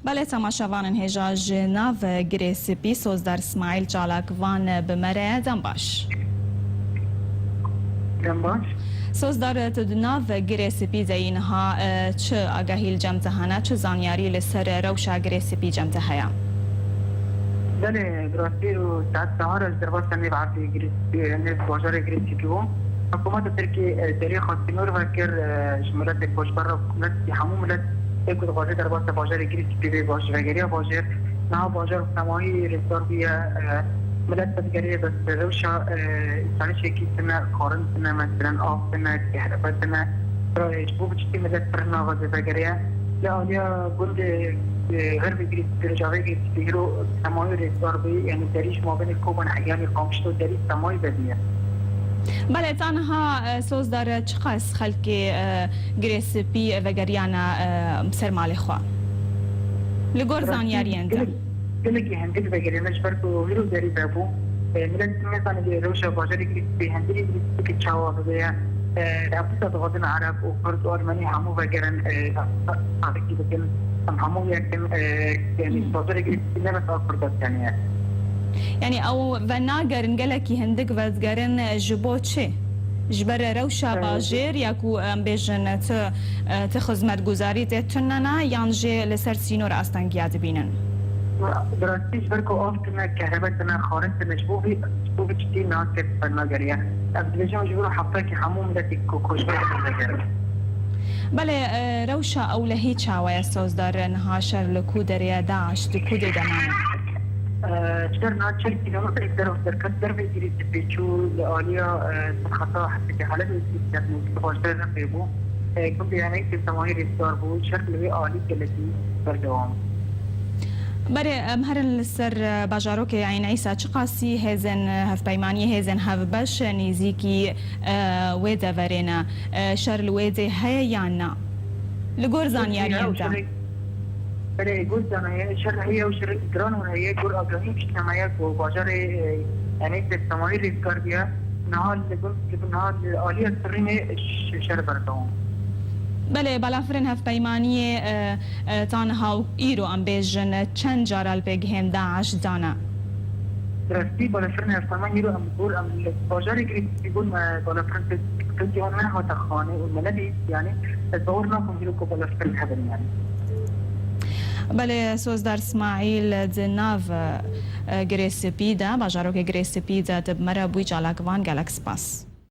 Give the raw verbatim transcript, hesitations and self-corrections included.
Belê, temaşevanên hêja, ji nav Girê Spî Sozdar Smaîl çalakvan bi me re ye. Dem baş. Dem baş. Sozdar, tu di nav Girê Spî de yî niha, e, çi agahî li cem te hene, çi zanyarî li ser rewşa Girê Spî cem te heye? Belê, bi rastî û saet sehar ez derbasa nêv erdê Girê Spî, nêv bajarê Girê Spî bûm. Hikûmeta Tirkî, e, deriyê xwe sînor vekir, e, ji miletê koçber re, milet, hemû milet ê ku dixwaze derbasa bajarê Girê Spî bê, baş vegeriya bajêr. Niha bajar bi temamî rêzdar bûye, e, milet vedigeriye, bes rewşa, e, îsanîşekî tune, xwarin tune, meselen av tune, kehrebe tune. Ji bo biçîkî milet pir naxwaze vegeriye. Li aliya gundê, e, Xerbê Girê Spî, Rojavayê Girê Spî îro bi temamî rêzdar bûye, yanî derî ji mabênê koban, yanî Qamişlo derî bi temamî vediye. Belê, ta niha, e, Sozdar, çiqas xelkê, e, Girê Spî vegeriyane, e, ser malê xwe? Li gor zanyariyên te. Gelek, gelekî hindik vegeriyane ji ber ku îro derî vebû. E, milet nizane lê rewşa bajarê Girê Spî, hundirê Girê Spî çawa bibe ye. E, hemû dixwazin Ereb û Kurd û Ermenî hemû vegerin, e, bikin. Em hemû yek in, e, yanî bajarê Girê Spî ne bes a Kurda tenê ye. Yanî ew venagerin, gelekî hindik vedigerin, e, ji bo çi? Ji ber rewşa bajêr ya ku em bêjin ti, e, ti xizmetguzarî tê tune ne, yan jî li ser sînor astengiya dibînin? Bi rastî ji ber ku av tune, kehrebe tune, xwarin tune, ji bo vî, ji bo vî tiştî niha kes vernageriye. Ez dibêjim ji bo heftekî hemû miletî ku koçber vegerin. Belê, e, rewşa ewlehî çawa ye Sozdar? Niha şer li ku derê ye, DAIŞ di ku dê de mane? E, şer niha çil kîlometrek derv-, derket dervê Girê Spî çû, li aliya, e, serxeta Hesêkê Helebê û Spî derketî, baş derve pê bû. E, gundê Eneytê bi temamî rêzdar bû, şer li wê alî gelekî berdewam. Belê, em herin li ser, e, bajarokê Eyn Îsa. Çiqasî hêzên, e, hevpeymaniyê, hêzên hevbeş nêzîkî, e, wê deverê ne? E, şer li wê dê heye yan na? Li gor zanyariyên te. Belê, gor zanyariyê şer heye û şer giran heye, gor agahî pişt me heye ku bajarê, e, Eneytê bi temamî rêzdar bûye. Niha li gund, li gund, niha li aliya Sirrînê ş-, şer berdewam. Belê, balafirên hevpeymaniyê, e, e, ta niha û îro, em bêjin, çend cara li pêgihên DAIŞ dane? Bi rastî balafirên hevpeymaniyê îro em li gor, em li bajarê Girê Spî bûn, me balafirên pêk, pêkê wan nehate xanê û me nedît, yanî ez bawer nakim îro ku balafirên hebin, yanî. Belê, Sozdar Smaîl di nav, e, Girê Spî de, bajarokê Girê Spî de tu bi me re bûyî, çalakvan, gelek spas.